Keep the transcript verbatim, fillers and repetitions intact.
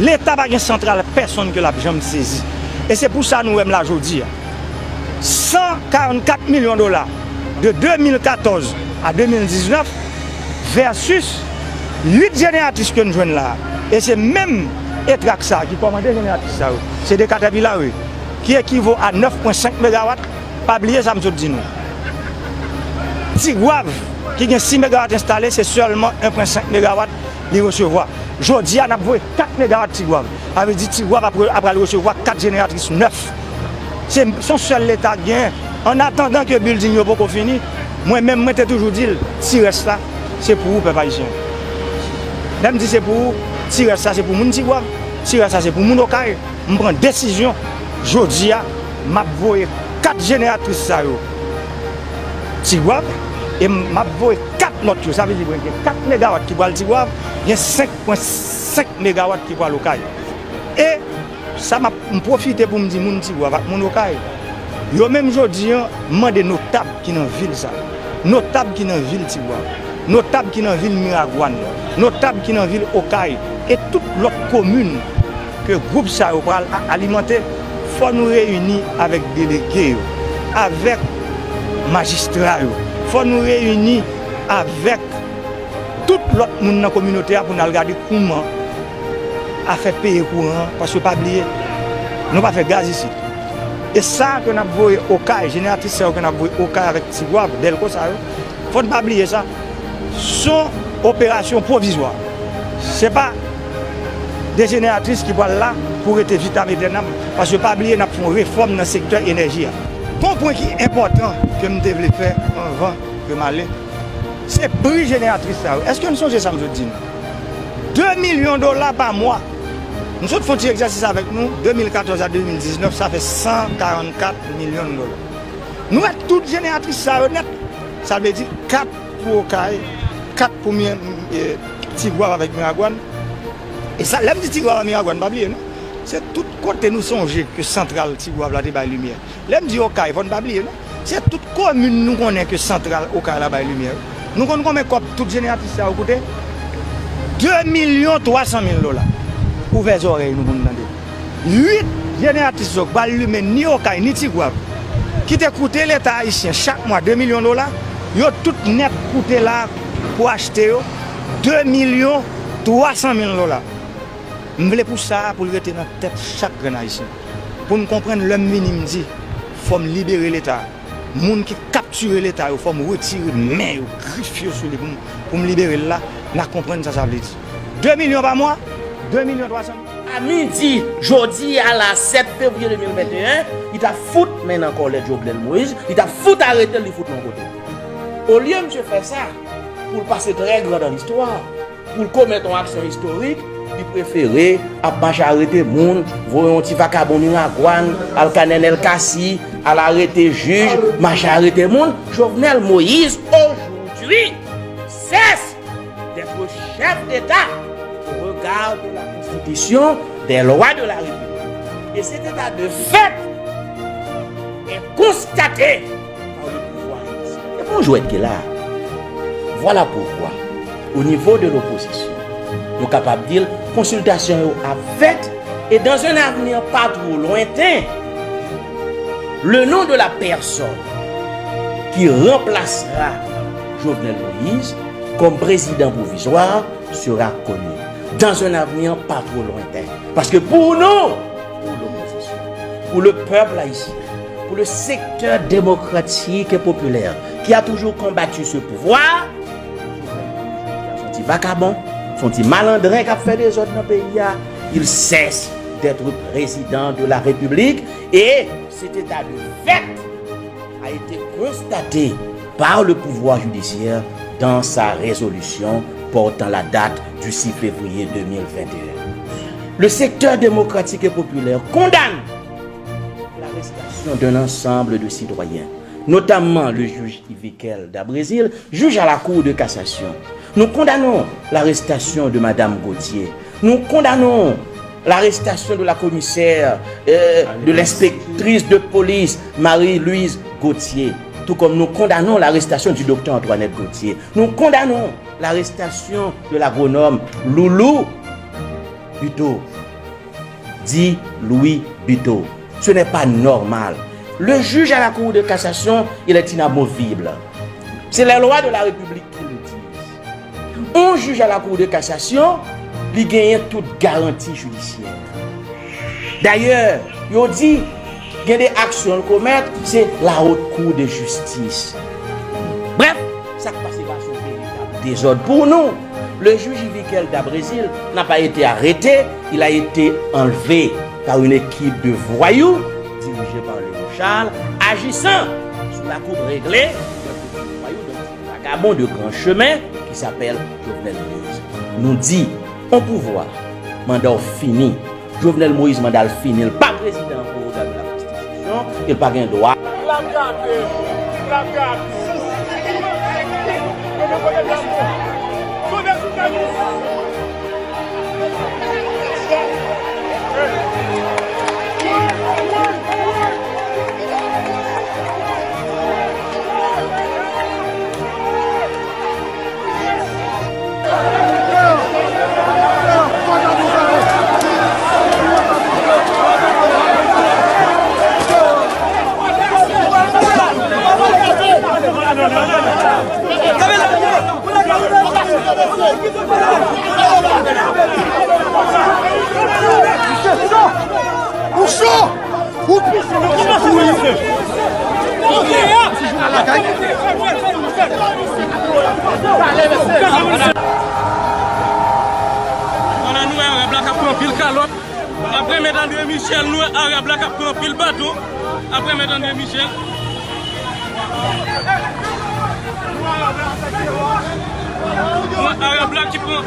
Leta pa gen santral pèsonn ke l ap janm sezi. E se pou sa nou wè m la jodi a. San karannkat milyon dola de de mil katòz a de mil diznèf versus uit jeneratris ke n jwenn la a. E se menm Etrak sa a ki kòmande jeneratris sa yo. Se de Caterpillar, wi, ki ekivo a nèf pwen senk megawat. Pa bliye sa m sot di nou. Tigwav, ki gen sis megawat enstale, se sèlman en pwen senk megawat li resevwa. Jodi a, n ap voye kat megawat Tigwav. Sa vle di Tigwav ap, ap pral resevwa kat jeneratris nèf. Se, se yon sèl Leta k genyen. Annatandan ke bilding yo poko fini, mwen menm, mwen te toujou di l, ti rès la, se pou ou, pèp ayisyen. Lè m di se pou ou, ti rès la, se pou moun Tigwav, ti rès la, se pou moun Okay. M pran desizyon, jodi a, m ap voye kat jeneratris sa yo Tigwav, e m ap voye kat lòt yo. Sa vle di, gen kat megawat ki pral Tigwav, gen senk pwen senk megawat ki pral Okay. E sa m ap, m pwofite pou m di moun Tigwav ak moun Okay, yo menm jodi a, m mande notab ki nan vil sa yo, notab ki nan vil Tigwav, notab ki nan vil Miragwàn, notab ki nan vil Okay, e tout lòt komin ke gwoup sa yo pral a-, alimante, fò nou reyini avèk delege yo, avèk majistra yo, fò nou reyini avèk tout lòt moun nan kominote a pou n al gade kouman afè peye kouran an, paske pa bliye, nou pa fè gaz isit. E sa ke n ap voye Okay, jeneratris sa yo ke n ap voye Okay avèk Tigwav, Dèlko sa yo, fò n pa bliye sa, se yon operasyon pwovizwa. Se pa de jeneratris ki pral la pou rete vitam etènam, paske pa bliye n ap fè yon refòm nan sektè enèji a. Gon pwen ki enpòtan ke m te vle fè anvan ke m ale, se pri jeneratris sa yo. Èske n sonje sa m sot di nou? De milyon dola pa mwa. M sot fè yon ti egzèsis avèk nou, de mil katòz a de mil diznèf, sa fè san karannkat milyon dola. Nou wè tout jeneratris sa yo nèt. Sa vle di kat pou Okay, kat pou Mi-, e, Tigwav avèk Miragwàn. E sa, lè m di Tigwav ak Miragwàn, pa bliye non. Se tout kote nou sonje ke santral Tigwav la te bay limyè. Lè m di Okay, fò n pa bliye non. Se tout komin nou konnen ke santral Okay la bay limyè yo. Nou konn konbyen kòb tout jeneratris sa yo koute? De milyon twa san mil dola. Ouvè zòrèy nou pou n tande. Uit jeneratris yo k pral limen ni Okay ni Tigwav, ki te koute Leta ayisyen chak mwa de milyon dola, yo tout nèt koute la pou achte yo de milyon twa san mil dola. M vle pou sa a, pou l rete nan tèt chak grenn ayisyen. Pou n konprann lè m vini, m di, fò m libere Leta. Moun ki kaptire Leta yo, fò m retire men yo, grif yo sou li pou m, pou m libere l la, n a konprann sa sa vle di. De milyon pa mwa, de milyon twa san mil. A midi, jodi a la, sèt fevriye de mil venteyen, li t ap fout mennen an kòlèt Jovenel Moïse, li t ap fout arete l, li fout l yon kote. Olye misye fè sa, pou l pase trè gran dan listwa, pou l komèt yon aksyon istorik, li prefere ap mache arete moun, voye yon ti vakabon Miragwàn, al Kanènèl Kasi, al arete jij, mache arete moun. Jovenel Moïse, aujourd'hui, cesse d'être chef d'État au regard de la Constitution, des lois de la République. Et cet état de fait est constaté par le pouvoir judiciaire. E bon jwèt ki la. Voilà pourquoi, au niveau de l'opposition, nou kapab di l, konsiltasyon yo ap fèt, et dans un avenir pas trop lointain, le nom de la personne qui remplacera Jovenel Moïse comme président provisoire sera connu dans un avenir pas trop lointain. Paske pou nou, pou lopozisyon, pou le peuple haïtien, pour le secteur démocratique et populaire qui a toujours combattu ce pouvoir, se yon ti vakabon, se yon ti malandren k ap fè dezòd nan peyi a, il cesse d'être président de la République et cet état de fait a été constaté par le pouvoir judiciaire dans sa résolution portant la date du six février deux mille vingt et un. Le secteur démocratique et populaire condamne l'arrestation d'un ensemble de citoyens, notamment le juge Yvikel Dabrésil, juge à la Cour de cassation. Nous condamnons l'arrestation de Madame Gauthier. Nous condamnons l'arrestation de la commissaire, euh, de l'inspectrice de police Marie-Louise Gauthier, tout comme nous condamnons l'arrestation du docteur Antoinette Gauthier. Nous condamnons l'arrestation de l'agronome Loulou Buteau. dit Louis Buteau. Ce n'est pas normal. Le juge à la Cour de cassation, il est inamovible. C'est les lois de la République qui le disent. Un juge à la Cour de cassation, li genyen tout garanti jidisyè. Dayè, yo di, gen de aksyon l komèt, se la Haute Cour de Justice. Bref, sa k pase la, se yon veritab dezòd pou nou. Le juge Yvikel Dabrésil n'a pas été arrêté, il a été enlevé par une équipe de voyous dirigée par Léon Charles, agissant sous la coupe réglée d'un groupe de voyous, d'un petit vagabond de grand chemin qui s'appelle Jovenel Moïse. Nou di, on pouvwa, manda w fini. Jovenel Moïse manda l fini, l pa prezidan ankò au regard de la Constitution, e l pa gen dwa. L ap gade, l ap gade. Yo gen kote l ap bon. Sou de sou tèt ou. Ou cho! Ou pis! Ou pis! Vwala, nou wè Arab la k ap pran anpil kalòt. Apre Mèt André Michel, nou wè Arab la k ap pran anpil baton. Apre Mèt André Michel. Nou wè Arab la ki pran.